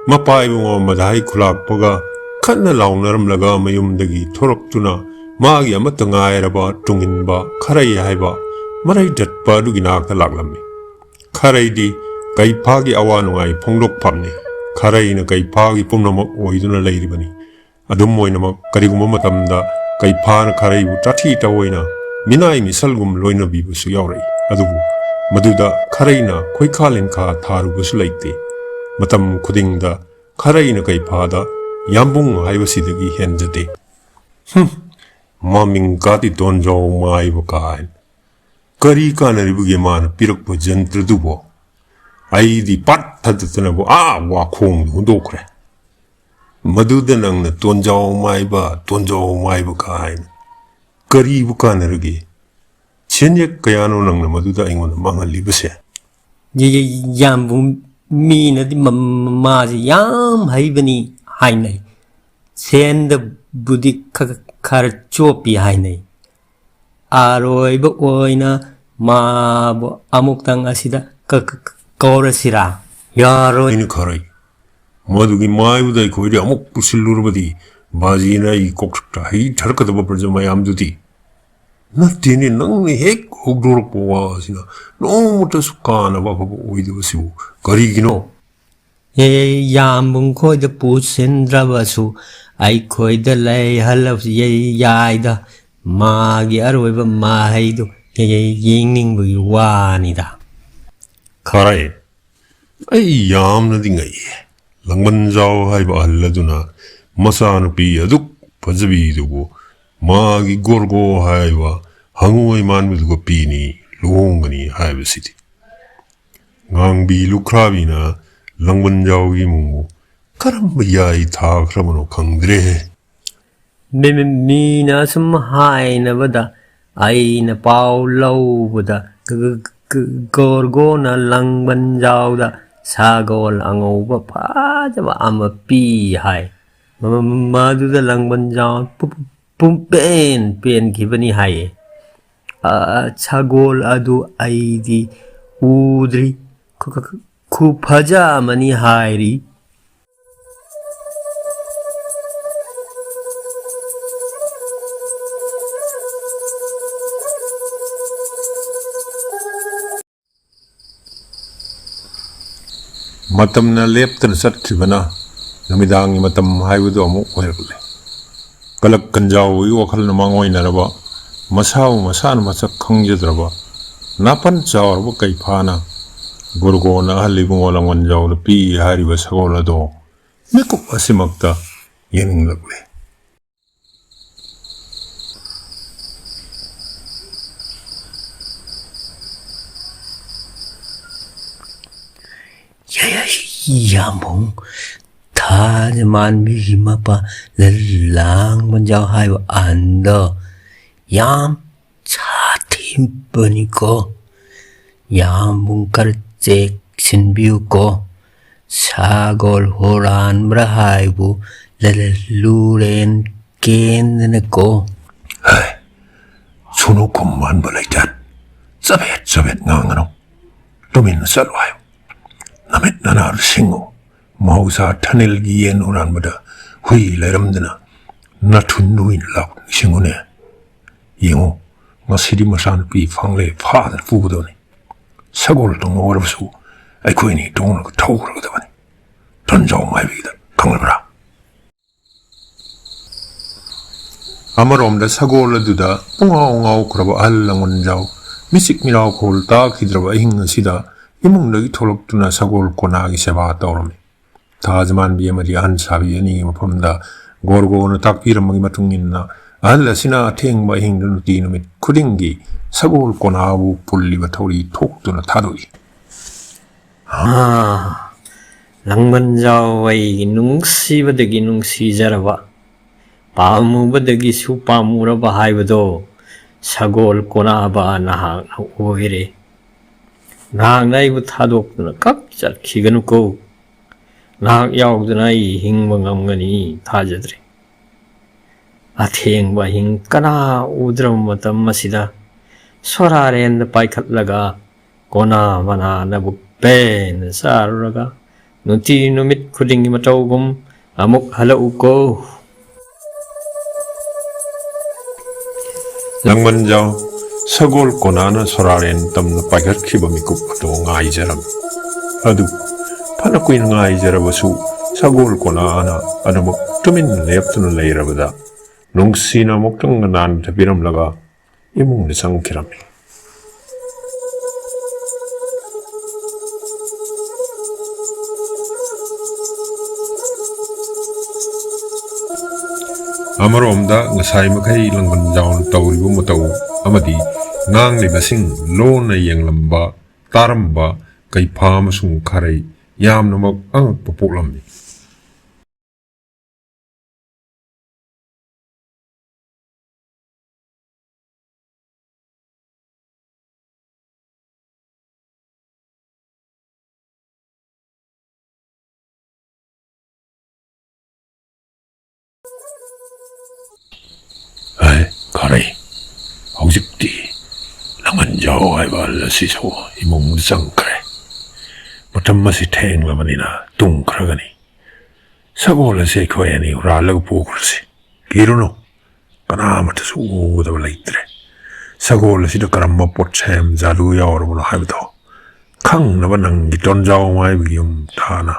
ꯃꯄꯥ ꯏꯕꯨꯡꯉꯣ ꯃꯗꯥꯏ ꯈꯨꯂꯥꯛꯄꯒ ꯈꯠꯅ ꯂꯥꯎꯅꯔꯝꯂꯒ ꯃꯌꯨꯝꯗꯒꯤ ꯊꯣꯔꯛꯇꯨꯅ ꯃꯥꯒꯤ ꯑꯃꯠꯇ ꯉꯥꯏꯔꯕ ꯇꯨꯡꯏꯟꯕ ꯈꯔꯩ ꯍꯥꯏꯕ ꯃꯔꯩ ꯇꯠꯄ ꯑꯗꯨꯒꯤ ꯅꯥꯛꯇ ꯂꯥꯛꯂꯝꯃꯤ꯫ ꯈꯔꯩꯗꯤ ꯀꯩꯐꯥꯒꯤ ꯑꯋꯥ ꯅꯨꯡꯉꯥꯏ ꯐꯣꯡꯗꯣꯛꯐꯝꯅꯤ꯫ ꯈꯔꯩꯅ ꯀꯩꯐꯥꯒꯤ ꯄꯨꯝꯅꯃꯛ ꯑꯣꯏꯗꯨꯅ ꯂꯩꯔꯤꯕꯅꯤ꯫ ꯑꯗꯨꯝ ꯑꯣꯏꯅꯃꯛ, ꯀꯔꯤꯒꯨꯝꯕ ꯃꯇꯝꯗ ꯀꯩꯐꯥꯅ ꯈꯔꯩꯕꯨ ꯇꯥꯊꯤ ꯇꯥꯑꯣꯏꯅ ꯃꯤꯅꯥꯏ ꯃꯤꯁꯜꯒꯨꯝ ꯂꯣꯏꯅꯕꯤꯕꯁꯨ ꯌꯥꯎꯔꯛꯏ꯫ ꯑꯗꯨꯕꯨ ꯃꯗꯨꯗ ꯈꯔꯩꯅ ꯈꯣꯏꯈꯥ ꯂꯤꯟꯈꯥ ꯊꯥꯔꯨꯕꯁꯨ ꯂꯩꯇꯦ꯫ ꯃꯇꯝ ꯈꯨꯗꯤꯡꯗ ꯈꯔꯩꯅ ꯀꯩꯐꯥꯗ "ꯌꯥꯝꯕꯨꯡ" ꯍꯥꯏꯕꯁꯤꯗꯒꯤ ꯍꯦꯟꯖꯗꯦ꯫ "ꯍꯨꯝ, ꯃꯃꯤꯡ ꯀꯥꯇꯤ ꯇꯣꯟꯖꯥꯎ ꯃꯥꯏꯕ ꯀꯥꯏꯅ꯫ ꯀꯔꯤ ꯀꯥꯟꯅꯔꯤꯕꯒꯦ ꯃꯥꯅ ꯄꯤꯔꯛꯄ ꯖꯟꯇ꯭ꯔꯗꯨꯕꯣ? ꯑꯩꯗꯤ ꯄꯠ ꯊꯗꯠꯇꯅꯕꯨ ꯑꯥ ꯋꯥꯈꯣꯡꯗ ꯍꯨꯟꯗꯣꯛꯈ꯭ꯔꯦ꯫ ꯃꯗꯨꯗ ꯅꯪꯅ ꯇꯣꯟꯖꯥꯎ ꯃꯥꯏꯕ, ꯇꯣꯟꯖꯥꯎ ꯃꯥꯏꯕ ꯀꯥꯏꯅ꯫ ꯀꯔꯤꯕꯨ ꯀꯥꯟꯅꯔꯒꯦ? ꯁꯦꯟꯌꯦꯛ ꯀꯌꯥꯅꯣ ꯅꯪꯅ ꯃꯗꯨꯗ ꯑꯩꯉꯣꯟꯗ ꯃꯥꯡꯍꯜꯂꯤꯕꯁꯦ?" ꯌ-, ꯌ-, ꯌꯥꯝꯕꯨꯡ, ꯃꯤꯅꯗꯤ ꯃ-, ꯃ-, ꯃꯥꯁꯤ ꯌꯥꯝ ꯍꯩꯕꯅꯤ ꯍꯥꯏꯅꯩ꯫ ꯁꯦꯟꯗꯕꯨꯗꯤ ꯈ-, ꯈꯔ ꯆꯣꯞꯄꯤ ꯍꯥꯏꯅꯩ꯫ ꯑꯔꯣꯏꯕ ꯑꯣꯏꯅ ꯃꯥꯕꯨ ꯑꯃꯨꯛꯇꯪ ꯑꯁꯤꯗ ꯀ-, ꯀ-, ꯀ-, ꯀꯧꯔꯁꯤꯔꯥ? ꯌꯥꯔꯣꯏ꯫ ꯑꯩꯅ ꯈꯔꯩ꯫ ꯃꯗꯨꯒꯤ ꯃꯥꯏꯕꯗ ꯑꯩꯈꯣꯏꯗꯤ ꯑꯃꯨꯛ ꯄꯨꯁꯤꯜꯂꯨꯔꯕꯗꯤ ꯕꯥꯖꯤꯅ ꯑꯩꯒꯤ ꯀꯣꯛꯊꯛꯇ ꯍꯩ ꯊꯔꯛꯀꯗꯕ ꯄ꯭ꯔꯖꯥ ꯃꯌꯥꯝꯗꯨꯗꯤ꯫ ꯅꯠꯇꯦꯅꯦ, ꯅꯪꯅ ꯍꯦꯛ ꯍꯧꯗꯣꯔꯛꯄ ꯋꯥ ꯑꯁꯤꯅ ꯅꯣꯡꯃꯇꯁꯨ ꯀꯥꯟꯅꯕ ꯑꯐꯕ ꯑꯣꯏꯗꯕꯁꯤꯕꯨ ꯀꯔꯤꯒꯤꯅꯣ? ꯑꯦ, ꯌꯥꯝꯕꯨꯡ ꯈꯣꯏꯗ ꯄꯨꯁꯤꯟꯗ꯭ꯔꯕꯁꯨ ꯑꯩꯈꯣꯏꯗ ꯂꯩꯍꯜꯂꯕꯁꯨ ꯌꯥꯏ-, ꯌꯥꯏꯗ꯫ ꯃꯥꯒꯤ ꯑꯔꯣꯏꯕ ꯃꯍꯩꯗꯨ ꯌꯦꯡꯅꯤꯡꯕꯒꯤ ꯋꯥꯅꯤꯗ꯫ ꯈꯔꯩ, ꯑꯩ ꯌꯥꯝꯅꯗꯤ ꯉꯛꯏ꯫ ꯂꯥꯡꯕꯟꯖꯥꯎ ꯍꯥꯏꯕ ꯑꯍꯜ ꯑꯗꯨꯅ ꯃꯆꯥꯅꯨꯄꯤ ꯑꯗꯨꯛ ꯐꯖꯕꯤꯗꯨꯕꯨ ꯃꯥꯒꯤ ꯒꯣꯔꯒꯣ ꯍꯥꯏꯕ ꯍꯪꯉꯣꯏ ꯃꯥꯟꯕꯗꯨꯒ ꯄꯤꯅꯤ, ꯂꯨꯍꯣꯡꯒꯅꯤ ꯍꯥꯏꯕꯁꯤꯗꯤ꯫ ꯉꯥꯡꯕꯤ ꯂꯨꯈ꯭ꯔꯥꯕꯤꯅ ꯂꯥꯡꯕꯟꯖꯥꯎꯒꯤ ꯏꯃꯨꯡꯕꯨ ꯀꯔꯝꯕ ꯌꯥꯏ ꯊꯥꯈ꯭ꯔꯕꯅꯣ ꯈꯪꯗ꯭ꯔꯦ꯫ ꯃꯤ-, ꯃꯤ-, ꯃꯤꯅ ꯁꯨꯝ ꯍꯥꯏꯅꯕꯗ, ꯑꯩꯅ ꯄꯥꯎ ꯂꯧꯕꯗ, ꯒ-, ꯒ-, ꯒ-, ꯒꯣꯔꯒꯣꯅ ꯂꯪꯕꯟꯖꯥꯎꯗ ꯁꯒꯣꯜ ꯑꯉꯧꯕ ꯐꯖꯕ ꯑꯃ ꯄꯤ ꯍꯥꯏ꯫ ꯃ-, ꯃ-, ꯃꯗꯨꯗ ꯂꯪꯕꯟꯖꯥꯎ ꯄꯨ-, ꯄꯨ-, ꯄꯨꯝꯄꯦꯟ ꯄꯦꯟꯈꯤꯕꯅꯤ ꯍꯥꯏꯌꯦ꯫ ꯑ, ꯁꯒꯣꯜ ꯑꯗꯨ ꯑꯩꯗꯤ ꯎꯗ꯭ꯔꯤ꯫ ꯈꯨ-, ꯈꯨ-, ꯈꯨ-, ꯈꯨꯐꯖ ꯑꯃꯅꯤ ꯍꯥꯏꯔꯤ꯫ ꯃꯇꯝꯅ ꯂꯦꯞꯇꯅ ꯆꯠꯈꯤꯕꯅ ꯅꯨꯃꯤꯗꯥꯡꯒꯤ ꯃꯇꯝ ꯍꯥꯏꯕꯗꯨ ꯑꯃꯨꯛ ꯑꯣꯏꯔꯛꯂꯦ꯫ ꯀꯂꯛ ꯀꯟꯖꯥꯎꯒꯤ ꯋꯥꯈꯜꯅ ꯃꯥꯡꯑꯣꯏꯅꯔꯕ, ꯃꯁꯥꯕꯨ ꯃꯁꯥꯅ ꯃꯁꯛ ꯈꯪꯖꯗ꯭ꯔꯕ, ꯅꯥꯄꯟ ꯆꯥꯎꯔꯕ ꯀꯩꯐꯥꯅ ꯒꯣꯔꯒꯣꯅ ꯑꯍꯜ ꯏꯕꯨꯡꯉꯣ ꯂꯪꯕꯟꯖꯥꯎꯗ ꯄꯤ ꯍꯥꯏꯔꯤꯕ ꯁꯒꯣꯜ ꯑꯗꯣ ꯃꯤꯀꯨꯞ ꯑꯁꯤꯃꯛꯇ ꯌꯦꯡꯅꯤꯡꯂꯛꯂꯦ꯫ ꯌꯥ-, ꯌꯥ-, ꯌꯥꯝꯕꯨꯡ, ꯊꯥꯖ ꯃꯥꯟꯕꯤꯒꯤ ꯃꯄꯥ ꯂ-, ꯂꯥꯡꯕꯟꯖꯥꯎ ꯍꯥꯏꯕ ꯑꯍꯟꯗꯣ ꯌꯥꯝ ꯁꯥꯊꯤꯕꯅꯤꯀꯣ꯫ ꯌꯥꯝꯕꯨꯡ ꯈꯔ ꯆꯦꯛꯁꯤꯟꯕꯤꯌꯨꯀꯣ꯫ ꯁꯒꯣꯜ ꯍꯨꯔꯥꯟꯕ꯭ꯔꯥ ꯍꯥꯏꯕꯨ ꯂ-, ꯂ-, ꯂꯨꯔꯦꯟ ꯀꯦꯟꯗꯅꯀꯣ꯫ ꯍꯦ, ꯁꯨꯅꯨ ꯈꯨꯝ ꯃꯥꯟꯕ ꯂꯩꯇꯦ꯫ ꯆꯕꯦꯠ ꯆꯕꯦꯠ ꯉꯥꯡꯒꯅꯨ꯫ ꯇꯨꯃꯤꯟꯅ ꯆꯠꯂꯣ ꯍꯥꯏꯌꯨ꯫ ꯅꯃꯤꯠ ꯅꯅꯥꯗꯨ ꯁꯤꯡꯉꯨ꯫ ꯃꯍꯧꯁꯥ ꯊꯥꯅꯤꯜꯒꯤ ꯌꯦꯟ ꯍꯨꯔꯥꯟꯕꯗ ꯍꯨꯏ ꯂꯩꯔꯝꯗꯅ ꯅꯥꯊꯨꯟ ꯅꯨꯏ ꯂꯥꯎ ꯅꯤꯡꯁꯤꯡꯉꯨꯅꯦ꯫ ꯌꯦꯡꯉꯨ, ꯉꯁꯤꯗꯤ ꯃꯆꯥꯅꯨꯄꯤ ꯐꯪꯂꯦ, ꯐꯥꯗꯅ ꯄꯨꯒꯗꯕꯅꯤ꯫ ꯁꯒꯣꯜ ꯇꯣꯡꯕ ꯑꯣꯏꯔꯕꯁꯨ ꯑꯩꯈꯣꯏ ꯑꯅꯤ ꯇꯣꯡꯂꯒ ꯊꯧꯈ꯭ꯔꯒꯗꯕꯅꯤ꯫ ꯇꯟꯖꯥꯎ ꯉꯥꯏꯕꯤꯒꯗ ꯈꯪꯂꯕ꯭ꯔꯥ? ꯑꯃꯔꯣꯝꯗ ꯁꯒꯣꯜ ꯑꯗꯨꯗ ꯄꯨꯡꯉꯥꯎ ꯉꯥꯎꯈ꯭ꯔꯕ ꯑꯍꯜ ꯂꯥꯡꯕꯟꯖꯥꯎ ꯃꯤꯆꯤꯛ ꯃꯤꯔꯥꯎ ꯈꯣꯜ ꯇꯥꯈꯤꯗ꯭ꯔꯕ ꯑꯍꯤꯡ ꯑꯁꯤꯗ ꯏꯃꯨꯡꯗꯒꯤ ꯊꯣꯛꯂꯛꯇꯨꯅ ꯁꯒꯣꯜ ꯀꯣꯅꯥꯒꯤ ꯁꯦꯕꯥ ꯇꯧꯔꯝꯃꯤ꯫ ꯊꯥꯖ ꯃꯥꯟꯕꯤ ꯑꯃꯗꯤ ꯑꯍꯟ ꯁꯥꯕꯤ ꯑꯅꯤꯒꯤ ꯃꯐꯝꯗ ꯒꯣꯔꯒꯣꯅ ꯇꯥꯛꯄꯤꯔꯝꯕꯒꯤ ꯃꯇꯨꯡ ꯏꯟꯅ ꯑꯍꯜ ꯑꯁꯤꯅ ꯑꯊꯦꯡꯕ ꯑꯍꯤꯡꯗ ꯅꯨꯡꯇꯤ ꯅꯨꯃꯤꯠ ꯈꯨꯗꯤꯡꯒꯤ ꯁꯒꯣꯜ ꯀꯣꯅꯥꯕꯨ ꯄꯨꯜꯂꯤꯕ ꯊꯧꯔꯤ ꯊꯣꯛꯇꯨꯅ ꯊꯥꯗꯣꯛꯏ꯫ ꯑꯥ, ꯂꯥꯡꯕꯟꯖꯥꯎ ꯑꯩꯒꯤ ꯅꯨꯡꯁꯤꯕꯗꯒꯤ ꯅꯨꯡꯁꯤꯖꯔꯕ, ꯄꯥꯝꯃꯨꯕꯗꯒꯤꯁꯨ ꯄꯥꯝꯃꯨꯔꯕ ꯍꯥꯏꯕꯗꯣ ꯁꯒꯣꯜ ꯀꯣꯅꯥꯕ ꯅꯍꯥꯛꯅ ꯑꯣꯏꯔꯦ꯫ ꯅꯍꯥꯛꯅ ꯑꯩꯕꯨ ꯊꯥꯗꯣꯛꯇꯨꯅ ꯀꯛ ꯆꯠꯈꯤꯒꯅꯨꯀꯣ꯫ ꯅꯍꯥꯛ ꯌꯥꯎꯗꯅ ꯑꯩ ꯍꯤꯡꯕ ꯉꯝꯒꯅꯤ ꯊꯥꯖꯗ꯭ꯔꯦ꯫ ꯑꯊꯦꯡꯕ ꯑꯍꯤꯡ ꯀꯅꯥ ꯎꯗ꯭ꯔꯕ ꯃꯇꯝ ꯑꯁꯤꯗ ꯁꯣꯔꯥꯔꯦꯟꯗ ꯄꯥꯏꯈꯠꯂꯒ ꯀꯣꯅꯥ ꯃꯅꯥ ꯅꯕꯨꯛ ꯄꯦꯟꯅ ꯆꯥꯔꯨꯔꯒ ꯅꯨꯡꯇꯤ ꯅꯨꯃꯤꯠ ꯈꯨꯗꯤꯡꯒꯤ ꯃꯇꯧꯒꯨꯝ ꯑꯃꯨꯛ ꯍꯜꯂꯛꯎꯀꯣ꯫ ꯂꯥꯡꯕꯟꯖꯥꯎ ꯁꯒꯣꯜ ꯀꯣꯅꯥꯅ ꯁꯣꯔꯥꯔꯦꯟ ꯇꯝꯅ ꯄꯥꯏꯈꯠꯈꯤꯕ ꯃꯤꯀꯨꯞ ꯑꯗꯨ ꯉꯥꯏꯖꯔꯝꯃꯤ꯫ ꯑꯗꯨ ꯐꯅ ꯀꯨꯏꯅ ꯉꯥꯏꯖꯔꯕꯁꯨ ꯁꯒꯣꯜ ꯀꯣꯅꯥꯅ ꯑꯗꯨꯃꯛ ꯇꯨꯃꯤꯟꯅ ꯂꯦꯞꯇꯨꯅ ꯂꯩꯔꯕꯗ ꯅꯨꯡꯁꯤꯅ ꯑꯃꯨꯛꯇꯪ ꯅꯥꯟꯊꯕꯤꯔꯝꯂꯒ ꯏꯃꯨꯡꯗ ꯆꯪꯈꯤꯔꯝꯃꯤ꯫ ꯑꯃꯔꯣꯝꯗ ꯉꯁꯥꯏ ꯃꯈꯩ ꯂꯥꯡꯕꯟꯖꯥꯎꯅ ꯇꯧꯔꯤꯕ ꯃꯇꯧ ꯑꯃꯗꯤ ꯉꯥꯡꯂꯤꯕꯁꯤꯡ ꯂꯣꯟꯅ ꯌꯦꯡꯂꯝꯕ, ꯇꯥꯔꯝꯕ ꯀꯩꯐꯥ ꯑꯃꯁꯨꯡ ꯈꯥꯔꯩ ꯌꯥꯝꯅꯃꯛ ꯑꯉꯛꯄ ꯄꯣꯛꯂꯝꯃꯤ꯫ ꯑꯦ, ꯈꯥꯔꯩ, ꯍꯧꯖꯤꯛꯇꯤ ꯂꯥꯡꯕꯟꯖꯥꯎ ꯍꯥꯏꯕ ꯑꯍꯜ ꯑꯁꯤꯁꯨ ꯏꯃꯨꯡꯗ ꯆꯪꯈ꯭ꯔꯦ꯫ ꯃꯇꯝ ꯑꯁꯤ ꯊꯦꯡꯂꯕꯅꯤꯅ ꯇꯨꯝꯈ꯭ꯔꯒꯅꯤ꯫ ꯁꯒꯣꯜ ꯑꯁꯤ ꯑꯩꯈꯣꯏ ꯑꯅꯤ ꯍꯨꯔꯥꯜꯂꯒ ꯄꯨꯈ꯭ꯔꯁꯤ꯫ ꯀꯤꯔꯨꯅꯨ, ꯀꯅꯥꯃꯠꯇꯁꯨ ꯎꯒꯗꯕ ꯂꯩꯇ꯭ꯔꯦ꯫ ꯁꯒꯣꯜ ꯑꯁꯤꯗ ꯀꯔꯝꯕ ꯄꯣꯠꯁꯦꯝ ꯖꯥꯗꯨ ꯌꯥꯎꯔꯕꯅꯣ ꯍꯥꯏꯕꯗꯣ ꯈꯪꯅꯕ ꯅꯪꯒꯤ ꯇꯣꯟꯖꯥꯎ ꯃꯥꯏꯕꯒꯤ ꯌꯨꯝ ꯇꯥꯟꯅ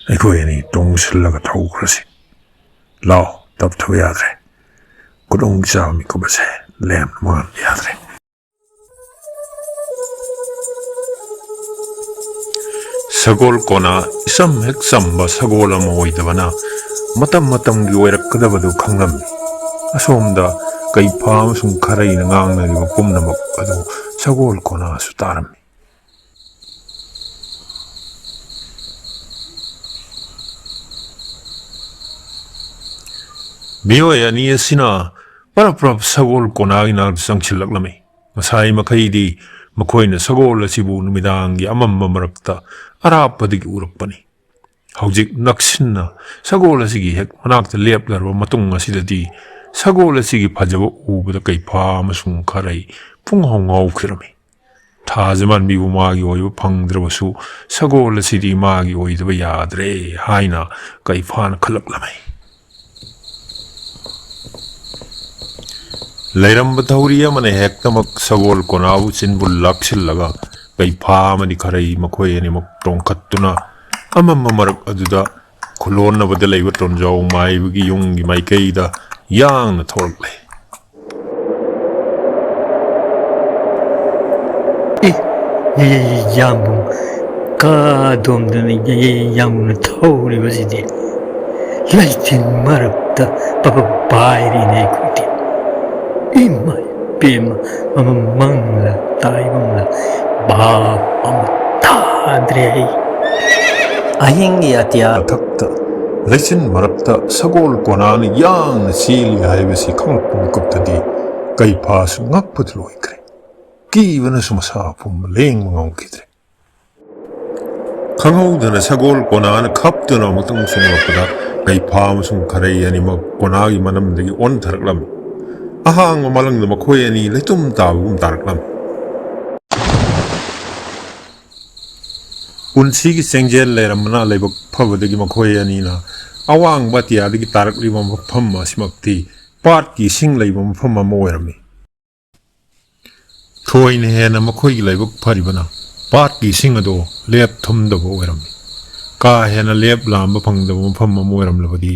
ꯑꯩꯈꯣꯏ ꯑꯅꯤ ꯇꯣꯡꯁꯤꯜꯂꯒ ꯊꯧꯈ꯭ꯔꯁꯤ꯫ ꯂꯥꯎ, ꯇꯞꯊꯕ ꯌꯥꯗ꯭ꯔꯦ꯫ ꯈꯨꯗꯣꯡꯆꯥꯕ ꯃꯤꯀꯨꯞ ꯑꯁꯦ ꯂꯦꯝꯅ ꯃꯥꯡꯍꯟꯕ ꯌꯥꯗ꯭ꯔꯦ꯫ ꯁꯒꯣꯜ ꯀꯣꯅꯥ ꯏꯆꯝ ꯍꯦꯛ ꯆꯝꯕ ꯁꯒꯣꯜ ꯑꯃ ꯑꯣꯏꯗꯕꯅ ꯃꯇꯝ ꯃꯇꯝꯒꯤ ꯑꯣꯏꯔꯛꯀꯗꯕꯗꯨ ꯈꯪꯂꯝꯃꯤ꯫ ꯑꯁꯣꯝꯗ ꯀꯩꯐꯥ ꯑꯃꯁꯨꯡ ꯈꯥꯔꯩꯅ ꯉꯥꯡꯅꯔꯤꯕ ꯄꯨꯝꯅꯃꯛ ꯑꯗꯨ ꯁꯒꯣꯜ ꯀꯣꯅꯥꯁꯨ ꯇꯥꯔꯝꯃꯤ꯫ ꯃꯤꯑꯣꯏ ꯑꯅꯤ ꯑꯁꯤꯅ ꯄꯔꯞ ꯄꯔꯞ ꯁꯒꯣꯜ ꯀꯣꯅꯥꯒꯤ ꯅꯥꯛꯇ ꯆꯪꯁꯤꯜꯂꯛꯂꯝꯃꯤ꯫ ꯉꯁꯥꯏ ꯃꯈꯩꯗꯤ ꯃꯈꯣꯏꯅ ꯁꯒꯣꯜ ꯑꯁꯤꯕꯨ ꯅꯨꯃꯤꯗꯥꯡꯒꯤ ꯑꯃꯝꯕ ꯃꯔꯛꯇ ꯑꯔꯥꯞꯄꯗꯒꯤ ꯎꯔꯛꯄꯅꯤ꯫ ꯍꯧꯖꯤꯛ ꯅꯛꯁꯤꯟꯅ ꯁꯒꯣꯜ ꯑꯁꯤꯒꯤ ꯍꯦꯛ ꯃꯅꯥꯛꯇ ꯂꯦꯞꯂꯔꯕ ꯃꯇꯨꯡ ꯑꯁꯤꯗꯗꯤ ꯁꯒꯣꯜ ꯑꯁꯤꯒꯤ ꯐꯖꯕ ꯎꯕꯗ ꯀꯩꯐꯥ ꯑꯃꯁꯨꯡ ꯈꯔꯩ ꯄꯨꯡꯉꯥꯎ ꯉꯥꯎꯈꯤꯔꯝꯃꯤ꯫ ꯊꯥꯖꯃꯥꯟꯕꯤꯕꯨ ꯃꯥꯒꯤ ꯑꯣꯏꯕ ꯐꯪꯗ꯭ꯔꯕꯁꯨ ꯁꯒꯣꯜ ꯑꯁꯤꯗꯤ ꯃꯥꯒꯤ ꯑꯣꯏꯗꯕ ꯌꯥꯗ꯭ꯔꯦ ꯍꯥꯏꯅ ꯀꯩꯐꯥꯅ ꯈꯜꯂꯛꯂꯝꯃꯤ꯫ ꯂꯩꯔꯝꯕ ꯊꯧꯔꯤ ꯑꯃꯅ ꯍꯦꯛꯇꯃꯛ ꯁꯒꯣꯜ ꯀꯣꯅꯥꯕꯨ ꯆꯤꯟꯕꯨ ꯂꯥꯛꯁꯤꯜꯂꯒ ꯀꯩꯐꯥ ꯑꯃꯗꯤ ꯈꯔꯩ ꯃꯈꯣꯏ ꯑꯅꯤꯃꯛ ꯇꯣꯡꯈꯠꯇꯨꯅ ꯑꯃꯝꯕ ꯃꯔꯛ ꯑꯗꯨꯗ ꯈꯨꯂꯣꯟꯅꯕꯗ ꯂꯩꯕ ꯇꯣꯟꯖꯥꯎ ꯃꯥꯏꯕꯒꯤ ꯌꯨꯝꯒꯤ ꯃꯥꯏꯀꯩꯗ ꯌꯥꯡꯅ ꯊꯧꯔꯛꯂꯦ꯫ ꯑꯦ, ꯌꯥꯝꯕꯨꯡ, ꯀꯥꯗꯣꯝꯗꯅ ꯌꯥꯝꯕꯨꯡꯅ ꯊꯧꯔꯤꯕꯁꯤꯗꯤ? ꯂꯩꯆꯤꯟ ꯃꯔꯛꯇ ꯄꯥꯏꯔꯤꯅꯦ ꯑꯩꯈꯣꯏꯗꯤ꯫ ꯏꯃꯥ ꯏꯕꯦꯝꯃ, ꯃꯃ ꯃꯪꯂ ꯇꯥꯏꯕꯪꯂ ꯚꯥꯞ ꯑꯃ ꯇꯥꯗ꯭ꯔꯦ ꯑꯩ꯫ ꯑꯍꯤꯡꯒꯤ ꯑꯇꯤꯌꯥ ꯃꯊꯛꯇ ꯂꯩꯆꯤꯟ ꯃꯔꯛꯇ ꯁꯒꯣꯜ ꯀꯣꯅꯥꯅ ꯌꯥꯡꯅ ꯆꯦꯜꯂꯤ ꯍꯥꯏꯕꯁꯤ ꯈꯪꯂꯛꯄ ꯃꯤꯀꯨꯞꯇꯗꯤ ꯀꯩꯐꯥꯁꯨ ꯉꯛꯄꯗ ꯂꯣꯏꯈ꯭ꯔꯦ꯫ ꯀꯤꯕꯅꯁꯨ ꯃꯁꯥ ꯄꯨꯝꯕ ꯂꯦꯡꯕ ꯉꯝꯈꯤꯗ꯭ꯔꯦ꯫ ꯈꯪꯍꯧꯗꯅ ꯁꯒꯣꯜ ꯀꯣꯅꯥꯅ ꯈꯞꯇꯨꯅ ꯑꯃꯨꯛꯇꯪ ꯆꯣꯡꯂꯛꯄꯗ ꯀꯩꯐꯥ ꯑꯃꯁꯨꯡ ꯈꯔꯩ ꯑꯅꯤꯃꯛ ꯀꯣꯅꯥꯒꯤ ꯃꯅꯝꯗꯒꯤ ꯑꯣꯟꯊꯔꯛꯂꯝꯃꯤ꯫ ꯑꯍꯥꯡꯕ ꯃꯂꯪꯗ ꯃꯈꯣꯏ ꯑꯅꯤ ꯂꯩꯇꯨꯝ ꯇꯥꯕꯒꯨꯝ ꯇꯥꯔꯛꯂꯝꯃꯤ꯫ ꯄꯨꯟꯁꯤꯒꯤ ꯆꯦꯡꯖꯦꯜ ꯂꯩꯔꯝꯕꯅ ꯂꯥꯏꯕꯛ ꯐꯕꯗꯒꯤ ꯃꯈꯣꯏ ꯑꯅꯤꯅ ꯑꯋꯥꯡꯕ ꯑꯇꯤꯌꯥꯗꯒꯤ ꯇꯥꯔꯛꯂꯤꯕ ꯃꯐꯝ ꯑꯁꯤꯃꯛꯇꯤ ꯄꯥꯠꯀꯤ ꯏꯁꯤꯡ ꯂꯩꯕ ꯃꯐꯝ ꯑꯃ ꯑꯣꯏꯔꯝꯃꯤ꯫ ꯊꯣꯏꯅ ꯍꯦꯟꯅ ꯃꯈꯣꯏꯒꯤ ꯂꯥꯏꯕꯛ ꯐꯔꯤꯕꯅ ꯄꯥꯠꯀꯤ ꯏꯁꯤꯡ ꯑꯗꯣ ꯂꯦꯞ ꯊꯨꯝꯗꯕ ꯑꯣꯏꯔꯝꯃꯤ꯫ ꯀꯥ ꯍꯦꯟꯅ ꯂꯦꯞ ꯂꯥꯝꯕ ꯐꯪꯗꯕ ꯃꯐꯝ ꯑꯃ ꯑꯣꯏꯔꯝꯂꯕꯗꯤ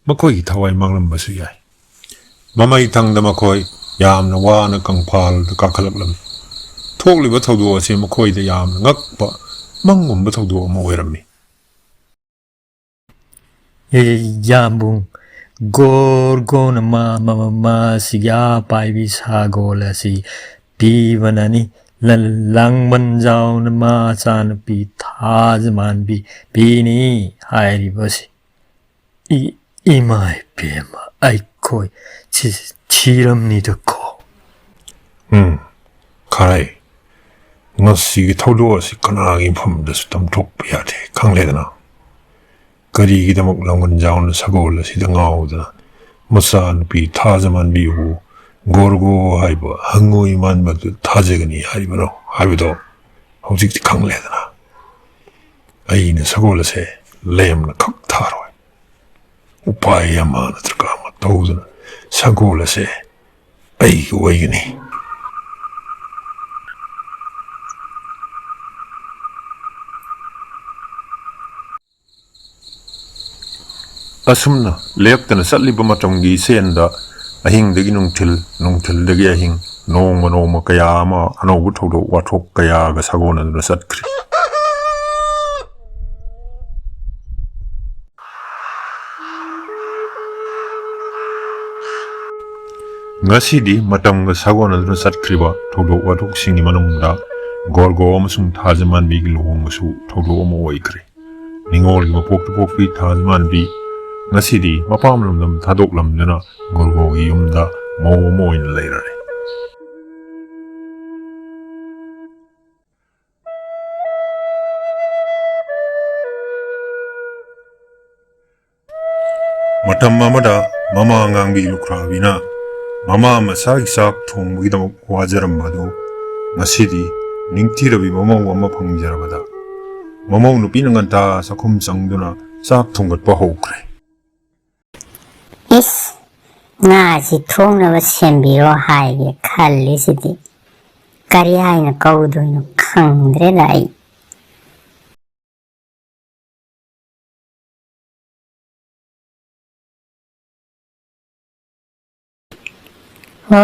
ꯃꯈꯣꯏꯒꯤ ꯊꯋꯥꯏ ꯃꯥꯡꯂꯝꯕꯁꯨ ꯌꯥꯏ꯫ ꯃꯃꯩ ꯊꯪꯗ ꯃꯈꯣꯏ ꯌꯥꯝꯅ ꯋꯥꯅ ꯀꯪꯐꯥꯜꯗ ꯀꯥꯈꯠꯂꯛꯂꯝꯃꯤ꯫ ꯊꯣꯛꯂꯤꯕ ꯊꯧꯗꯣꯛ ꯑꯁꯤ ꯃꯈꯣꯏꯗ ꯌꯥꯝꯅ ꯉꯛꯄ ꯃꯪꯒꯨꯝꯕ ꯊꯧꯗꯣꯛ ꯑꯃ ꯑꯣꯏꯔꯝꯃꯤ꯫ ꯌꯥꯝꯕꯨꯡ, ꯒꯣꯔ ꯒꯣꯅ ꯃꯥ, ꯃ-, ꯃ-, ꯃꯁꯤꯒꯤ ꯑꯄꯥꯏꯕꯤ ꯁꯥꯒꯣꯜ ꯑꯁꯤ ꯄꯤꯕꯅꯅꯤ꯫ ꯂ-, ꯂꯥꯡꯕꯟꯖꯥꯎꯅ ꯃꯆꯥꯅꯨꯄꯤ ꯊꯥꯖꯃꯥꯟꯕꯤ ꯄꯤꯅꯤ ꯍꯥꯏꯔꯤꯕꯁꯤ꯫ ꯏ-, ꯏꯃꯥ ꯏꯕꯦꯝꯃ꯫ ꯑꯩꯈꯣꯏ ꯁꯤ ꯊꯤꯔꯝꯅꯤꯗꯀꯣ꯫ ꯎꯝ, ꯈꯥꯔꯩ, ꯉꯁꯤꯒꯤ ꯊꯧꯗꯣꯛ ꯑꯁꯤ ꯀꯅꯥꯒꯤ ꯃꯐꯝꯗꯁꯨ ꯇꯝꯊꯣꯛꯄ ꯌꯥꯗꯦ, ꯈꯪꯂꯦꯗꯅ? ꯀꯔꯤꯒꯤꯗꯃꯛ ꯂꯥꯡꯕꯟ ꯖꯥꯎꯅ ꯁꯒꯣꯜ ꯑꯁꯤꯗ ꯉꯥꯎꯗꯨꯅ ꯃꯆꯥꯅꯨꯄꯤ ꯊꯥꯖꯃꯥꯟꯕꯤꯕꯨ ꯒꯣꯔꯒꯣ ꯍꯥꯏꯕ ꯍꯪꯉꯣꯏ ꯃꯥꯟꯕꯗꯨ ꯊꯥꯖꯒꯅꯤ ꯍꯥꯏꯔꯤꯕꯅꯣ ꯍꯥꯏꯕꯗꯣ ꯍꯧꯖꯤꯛꯇꯤ ꯈꯪꯂꯦꯗꯅ? ꯑꯩꯅ ꯁꯒꯣꯜ ꯑꯁꯦ ꯂꯦꯝꯅ ꯈꯛ ꯊꯥꯔꯣꯏ꯫ ꯎꯄꯥꯏ ꯑꯃ ꯅꯠꯇ꯭ꯔꯒ ꯑꯃ ꯇꯧꯗꯨꯅ ꯁꯒꯣꯜ ꯑꯁꯦ ꯑꯩꯒꯤ ꯑꯣꯏꯒꯅꯤ꯫ ꯑꯁꯨꯝꯅ ꯂꯦꯞꯇꯅ ꯆꯠꯂꯤꯕ ꯃꯇꯝꯒꯤ ꯏꯆꯦꯜꯗ ꯑꯍꯤꯡꯗꯒꯤ ꯅꯨꯡꯊꯤꯜ, ꯅꯨꯡꯊꯤꯜꯗꯒꯤ ꯑꯍꯤꯡ, ꯅꯣꯡꯃ ꯅꯣꯡꯃ ꯀꯌꯥ ꯑꯃ ꯑꯅꯧꯕ ꯊꯧꯗꯣꯛ ꯋꯥꯊꯣꯛ ꯀꯌꯥꯒ ꯁꯥꯒꯣꯟꯅꯗꯨꯅ ꯆꯠꯈ꯭ꯔꯤ꯫ ꯉꯁꯤꯗꯤ ꯃꯇꯝꯒ ꯁꯥꯒꯣꯟꯅꯗꯨꯅ ꯆꯠꯈ꯭ꯔꯤꯕ ꯊꯧꯗꯣꯛ ꯋꯥꯊꯣꯛꯁꯤꯡꯒꯤ ꯃꯅꯨꯡꯗ ꯒꯣꯔꯒꯣ ꯑꯃꯁꯨꯡ ꯊꯥꯖꯃꯥꯟꯕꯤꯒꯤ ꯂꯨꯍꯣꯡꯕꯁꯨ ꯊꯧꯗꯣꯛ ꯑꯃ ꯑꯣꯏꯈ꯭ꯔꯦ꯫ ꯅꯤꯉꯣꯜꯒꯤ ꯃꯄꯣꯛꯇ ꯄꯣꯛꯄꯤ ꯊꯥꯖꯃꯥꯟꯕꯤ ꯉꯁꯤꯗꯤ ꯃꯄꯥꯝ ꯂꯝꯗꯝ ꯊꯥꯗꯣꯛꯂꯝꯗꯨꯅ ꯒꯣꯔꯒꯣꯒꯤ ꯌꯨꯝꯗ ꯃꯧ ꯑꯃ ꯑꯣꯏꯅ ꯂꯩꯔꯔꯦ꯫ ꯃꯇꯝ ꯑꯃꯗ ꯃꯃꯥ ꯑꯉꯥꯡꯕꯤ ꯂꯨꯈ꯭ꯔꯥꯕꯤꯅ ꯃꯃꯥ ꯃꯆꯥꯒꯤ ꯆꯥꯛ ꯊꯣꯡꯕꯒꯤꯗꯃꯛ ꯋꯥꯖꯔꯝꯕ ꯑꯗꯨ ꯉꯁꯤꯗꯤ ꯅꯤꯡꯊꯤꯔꯕꯤ ꯃꯃꯧ ꯑꯃ ꯐꯪꯖꯔꯕꯗ ꯃꯃꯧ ꯅꯨꯄꯤꯅ ꯉꯟꯇꯥ ꯆꯥꯛꯈꯨꯝ ꯆꯪꯗꯨꯅ ꯆꯥꯛ ꯊꯣꯡꯒꯠꯄ ꯍꯧꯈ꯭ꯔꯦ꯫ ꯏꯁ, ꯉꯥꯁꯤ ꯊꯣꯡꯅꯕ ꯁꯦꯝꯕꯤꯔꯣ ꯍꯥꯏꯒꯦ ꯈꯜꯂꯤꯁꯤꯗꯤ ꯀꯔꯤ ꯍꯥꯏꯅ ꯀꯧꯗꯣꯏꯅꯣ ꯈꯪꯗ꯭ꯔꯦꯗ ꯑꯩ꯫ ꯍꯣ,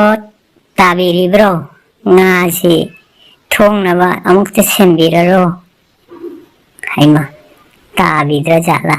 ꯇꯥꯕꯤꯔꯤꯕ꯭ꯔꯣ? ꯉꯥꯁꯤ ꯊꯣꯡꯅꯕ ꯑꯃꯨꯛꯇ ꯁꯦꯝꯕꯤꯔꯔꯣ꯫ ꯍꯩꯃꯥ, ꯇꯥꯕꯤꯗ꯭ꯔ ꯖꯥꯠꯂꯥ?